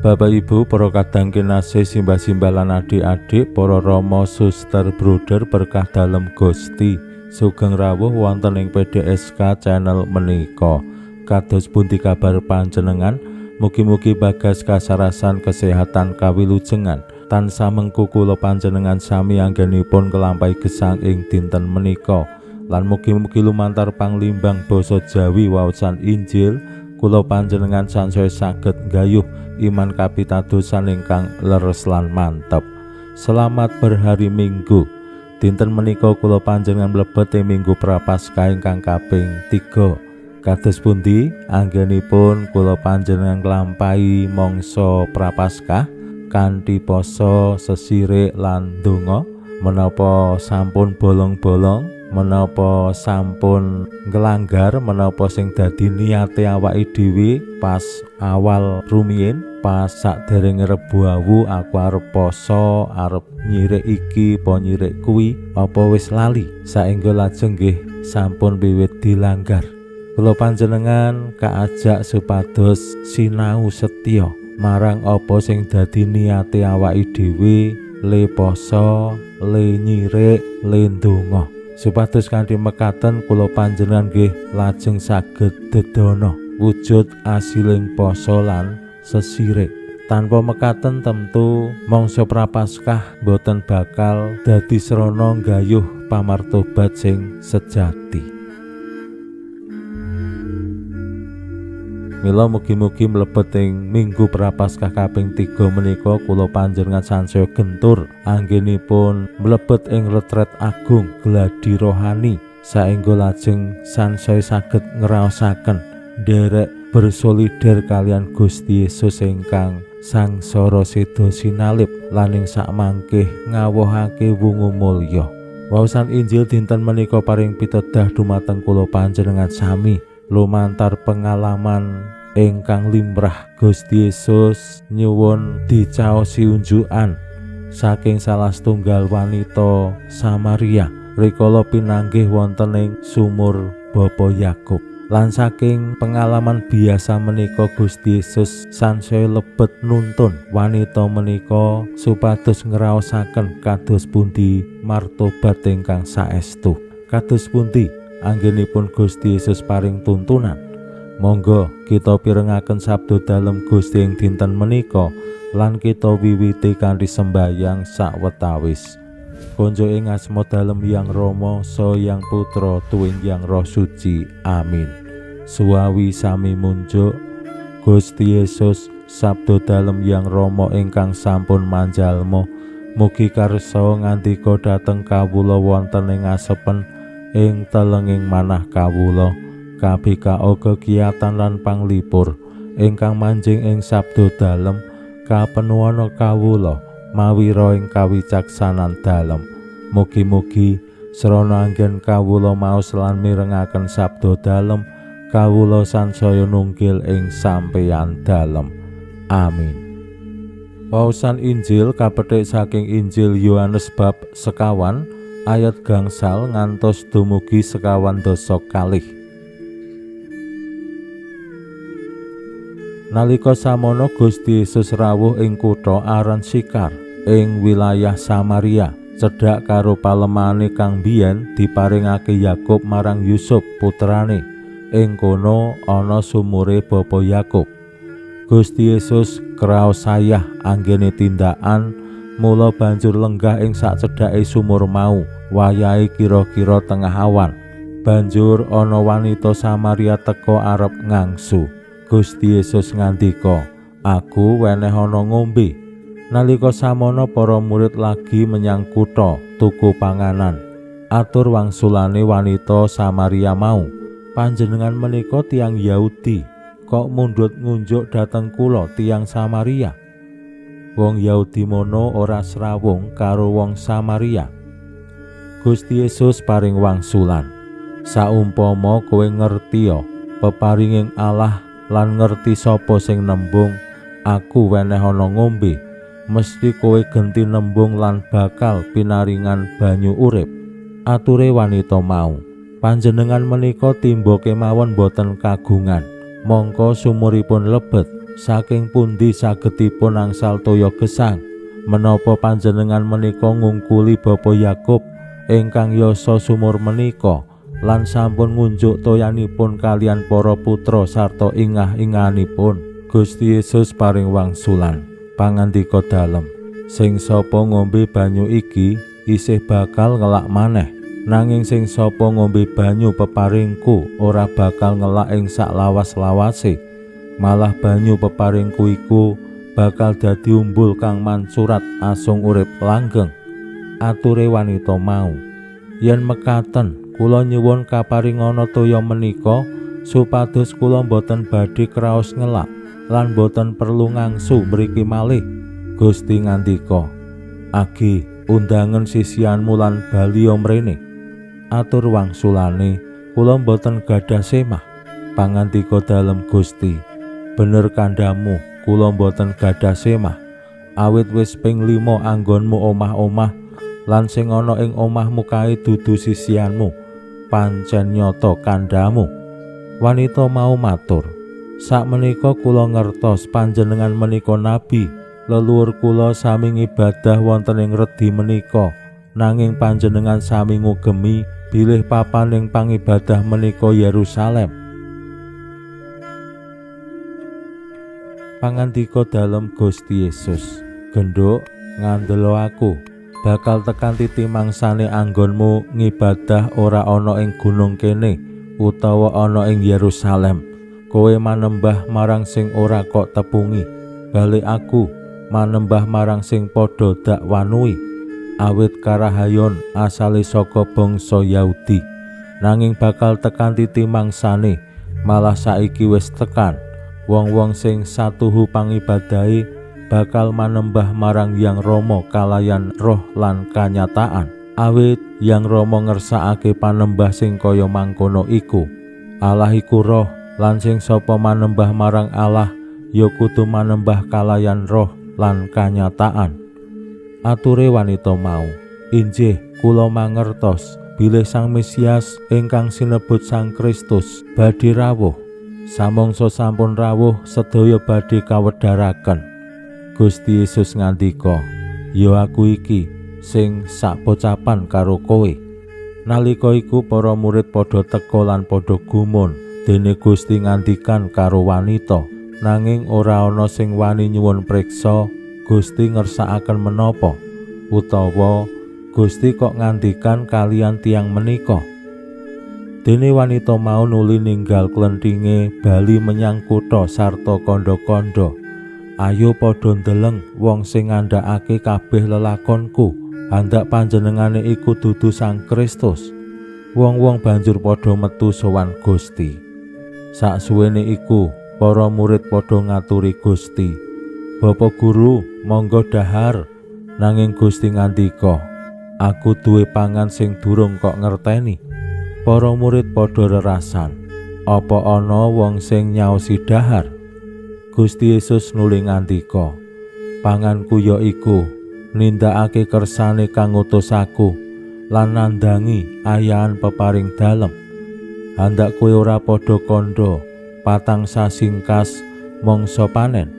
Bapak Ibu, para kadang kinasih, simbah-simbah lan adik-adik, para rama, suster, bruder berkah dalem Gusti, sugeng rawuh wonten ing PDSK channel menika. Kados pundi kabar panjenengan? Mugi-mugi bagas kasarasan kesehatan kawilujengan. Tansah mengku kula panjenengan sami anggenipun kelampahi gesang ing dinten menika. Lan mugi-mugi lumantar panglimbang basa Jawi waosan Injil kula panjenengan sansaya saged nggayuh iman kapitadosan ingkang leres lan mantep. Selamat berhari Minggu. Dinten menika kula panjenengan mlebet ing Minggu Prapaskah ingkang kaping 3. Kados pundi anggenipun kula panjenengan nglampahi mangsa Prapaskah kanthi poso, sesirik lan donga? Menapa sampun bolong-bolong? Menapa sampun nglanggar menapa sing dadi niate awake dhewe pas awal rumiyin, pas saderenge Rebo Awu aku arep poso, arep nyirik iki apa nyirik kuwi, apa wis lali saengga lajeng nggih sampun wiwit dilanggar. Kula panjenengan kaajak supados sinau setya marang apa sing dadi niate awake dhewe le poso, le nyirik, le ndonga, supados kanthi mekaten kula panjenengan nggih lajeng saged dedana wujud asiling poso lan sesirik. Tanpa mekaten tentu mangsa Prapaskah boten bakal dadi srana nggayuh pamartobat sing sejati. Mila mugi-mugi mlebet ing Minggu Prapaskah kaping 3 menika kula panjenengan sansaya gentur anggenipun mlebet ing retret agung gladi rohani saengga lajeng sansaya saged ngraosaken nderek bersolider kalian Gusti Yesus ingkang sangsara seda sinalib lan ing sakmangkih ngawohake wungu mulya. Waosan Injil dinten menika paring pitedah dumateng kula panjenengan sami lumantar pengalaman ingkang limrah Gusti Yesus nyuwun dicaosi unjukan saking salah setunggal wanita Samaria rikala pinanggih wonten ing sumur Bapa Yakub. Lan saking pengalaman biasa menika Gusti Yesus sansaya lebet nuntun wanita menika supados ngraosaken kados pundi martobat ingkang saestu. Kados pundi anggenipun Gusti Yesus paring tuntunan. Monggo kita pirengaken sabda dalem Gusti ing dinten menika lan kita wiwiti kanthi sembayang sawetawis. Konjo ing asma dalem Yang Rama, Sa Yang Putra, tuwin Yang Roh Suci. Amin. Suwawi sami munjuk Gusti Yesus sabda dalem Yang Rama ingkang sampun manjalma, mugi karsa ngandika dhateng kawula wonten ing asepen ing telenging manah kawula kabikao kegiatan lan panglipur ingkang manjing ing sabda dalem kapenuwana kawula mawira ing kawicaksanan dalem. Mugi-mugi srana anggen kawula maos lan mirengaken sabda dalem kawula sansaya nunggil ing sampeyan dalem. Amin. Waosan Injil kapethik saking Injil Yohanes bab 21 ayat 5 ngantos dumugi 22. Nalika samono Gusti Yesus rawuh ing kutha aran Sikar ing wilayah Samaria, cedhak karo palemane kang biyen diparingake Yakub marang Yusuf putrane. Ing kono ana sumure Bapa Yakub. Gusti Yesus kraos sayah anggene tindakan, mula banjur lenggah ing sacedhake sumur mau. Wayahe kira-kira tengah awan. Banjur ana wanita Samaria teka arep ngangsu. Gusti Yesus ngandika, "Aku weneh ana ngombe." Nalika samono para murid lagi menyang kutha tuku panganan. Atur wangsulane wanita Samaria mau, "Panjenengan menika tiyang Yahudi, kok mundhut ngunjuk dhateng kula tiyang Samaria?" Wong Yahudi mono ora srawung karo wong Samaria. Gusti Yesus paring wangsulan, saumpama kowe ngertiya peparinging Allah lan ngerti sapa sing nembung, aku wenehana ngombe, mesti kowe genti nembung lan bakal pinaringan banyu urip. Ature wanita mau, panjenengan menika timba kemawon boten kagungan, mongko sumuripun lebet, saking pundi sagedipun angsal toya gesang? Menapa panjenengan menika ngungkuli Bapa Yakub ingkang yasa sumur menika lan sampun ngunjuk toyanipun kalian para putra sarta ingah-ingahanipun? Gusti Yesus paring wangsulan, pangandika dalem, sing sapa ngombe banyu iki isih bakal ngelak maneh, nanging sing sapa ngombe banyu peparingku ora bakal ngelak ing saklawas-lawase. Malah banyu peparingku iku bakal dadi umbul kang mancurat asung urip langgeng. Ature wanita mau, yen mekaten kula nyuwun kaparingana toya menika supados kula boten badhe kraos ngelak lan boten perlu ngangsu mriki malih. Gusti ngandika, agi undangen sisianmu lan baliya mrene. Atur wangsulane, kula boten gadah semah. Pangandika dalem Gusti, bener kandhamu, kula boten gadah semah. Awit wis ping 5 anggonmu omah-omah lan sing ana ing omahmu kae dudu sisianmu, pancen nyata kandhamu. Wanita mau matur, sakmenika kula ngertos panjenengan menika nabi. Leluhur kula sami ngibadah wonten ing redi menika, nanging panjenengan sami ngugemi bilih papaning pangibadah menika Yerusalem. Pangandika dalem Gusti Yesus, gendhuk ngandelo aku, bakal tekan titi mangsane anggonmu ngibadah ora ana ing gunung kene utawa ana ing Yerusalem. Kowe manembah marang sing ora kok tepungi, balik aku manembah marang sing padha dak wanui. Awit karahayon asale saka bangsa Yahudi, nanging bakal tekan titi mangsane, malah saiki wis tekan, wong-wong sing satuhu pangibadahe bakal manembah marang Yang Rama kalayan roh lan kanyataan. Awit Yang Rama ngersakake panembah sing kaya mangkono iku. Allah iku roh, lan sing sapa manembah marang Allah ya kudu manembah kalayan roh lan kanyataan. Ature wanita mau, injih kula mangertos bilih Sang Mesias ingkang sinebut Sang Kristus badhe rawuh. Samangsa sampun rawuh sedaya badhe kawedharaken. Gusti Yesus ngandika, ya aku iki sing sakpocapan karo kowe. Nalika iku para murid padha teka lan padha gumun dene Gusti ngandikan karo wanita, nanging ora ana sing wani nyuwun priksa Gusti ngersakaken menapa utawa Gusti kok ngandikan kalian tiang menika. Dene wanita mau nuli ninggal klenthinge bali menyang kutha sarta kandha-kandha, ayo padha ndeleng wong sing ngandhakake kabeh lelakonku, handak panjenengane iku dudu Sang Kristus. Wong-wong banjur padha metu sowan Gusti. Saksuwene iku para murid padha ngaturi Gusti, Bapak Guru, monggo dahar. Nanging Gusti ngandika, aku duwe pangan sing durung kok ngerteni. Para murid padha rerasan, apa ana wong sing nyaosi dahar? Gusti Yesus nuli ngandika, panganku ya iku nindakake kersane kang ngutus aku lan nandangi ayahan peparing dalem. Handak kowe ora padha kandha patang sasingkas mangsa panen.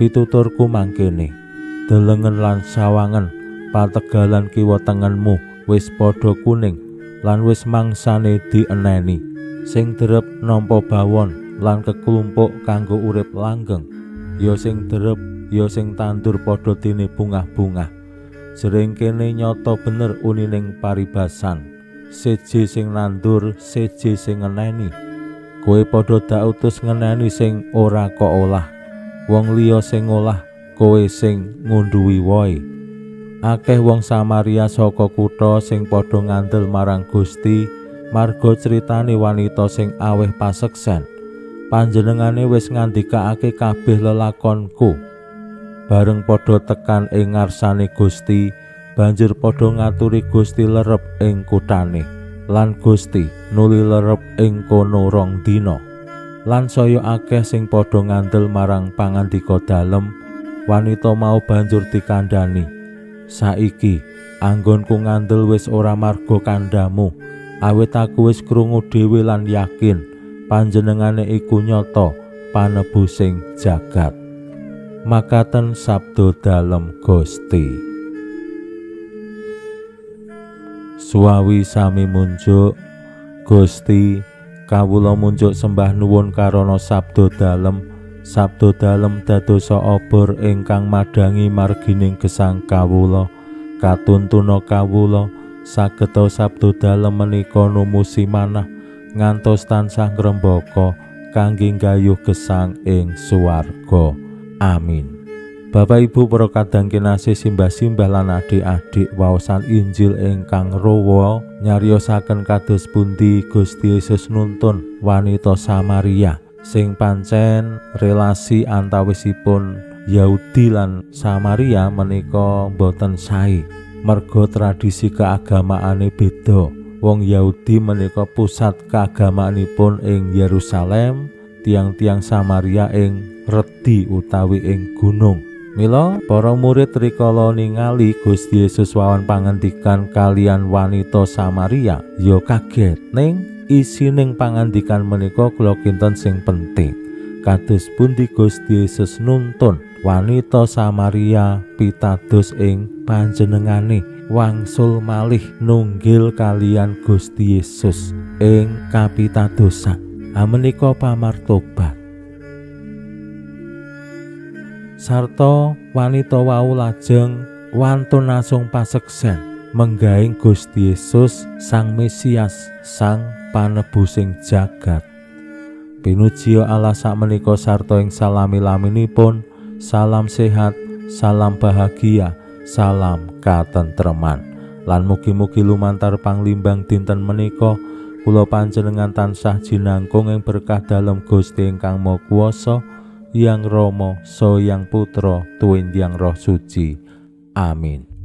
Pituturku mangkene, delengen lan sawangen pategalan kiwa tengenmu wis padha kuning lan wis mangsane dieneni. Sing derep nampa bawon lan keklumpuk kanggo urip langgeng, ya sing derep ya sing tandur padha dene bungah-bungah. Jering kene nyata bener unining paribasan, siji sing nandur, siji sing ngeneni. Kowe padha dak utus ngeneni sing ora kok olah, wong liya sing ngolah, kowe sing ngundhuwi woe. Akeh wong Samaria saka kutha sing padha ngandel marang Gusti marga critane wanita sing aweh paseksen. Panjenengane wis ngandikake kabeh lelakonku. Bareng padha tekan ing ngarsane Gusti, banjur padha ngaturi Gusti lerep ing kuthane. Lan Gusti nuli lerep ing kono rong dina. Lan saya akeh sing padha ngandel marang pangandika dalem, wanita mau banjur dikandhani, "Saiki anggonku ngandel wis ora marga kandhamu, awit aku wis krungu dhewe lan yakin panjenengane iku nyata panebusing jagat." Makaten sabda dalem Gusti. Suwawi sami munjuk, Gusti, kawula munjuk sembah nuwun karana sabda dalem. Sabda dalem dadosa obor ingkang madhangi margining gesang kawula. Katuntuna kawula sageta sabda dalem menika numusi manah ngantos tansah ngrembaka kangge nggayuh gesang ing swarga. Amin. Bapak Ibu para kadang kinasih, simbah-simbah lan adik-adik, waosan Injil ingkang rowa nyariosaken kados pundi Gusti Yesus nuntun wanita Samaria sing pancen relasi antawisipun Yahudi lan Samaria menika boten sae merga tradisi keagamaane beda. Wong Yahudi menika pusat keagamaanipun ing Yerusalem, tiang-tiang Samaria ing redi utawi ing gunung. Mila para murid rikala ningali Gusti Yesus wawan pangandikan kalian wanita Samaria ya kaget. Ning isining pangandikan menika kula kinten sing penting. Kados pundi Gusti Yesus nuntun wanita Samaria pitados ing panjenengane wangsul malih nunggil kalian Gusti Yesus ing kapitadosan. Amenika pamartobat. Sarta wanita wau lajeng wantun asung paseksen menggaing Gusti Yesus Sang Mesias, Sang Panebusing jagat. Pinuji Allah sakmenika sarta ing salami-laminipun, salam sehat, salam bahagia, salam katentreman. Lan mugi-mugi lumantar panglimbang dinten menika kula panjenengan tansah jinangkung ing berkah dalem Gusti ingkang Maha Kuwasa, Yang Rama, Sang Yang Putra, Tuwin Yang Roh Suci. Amin.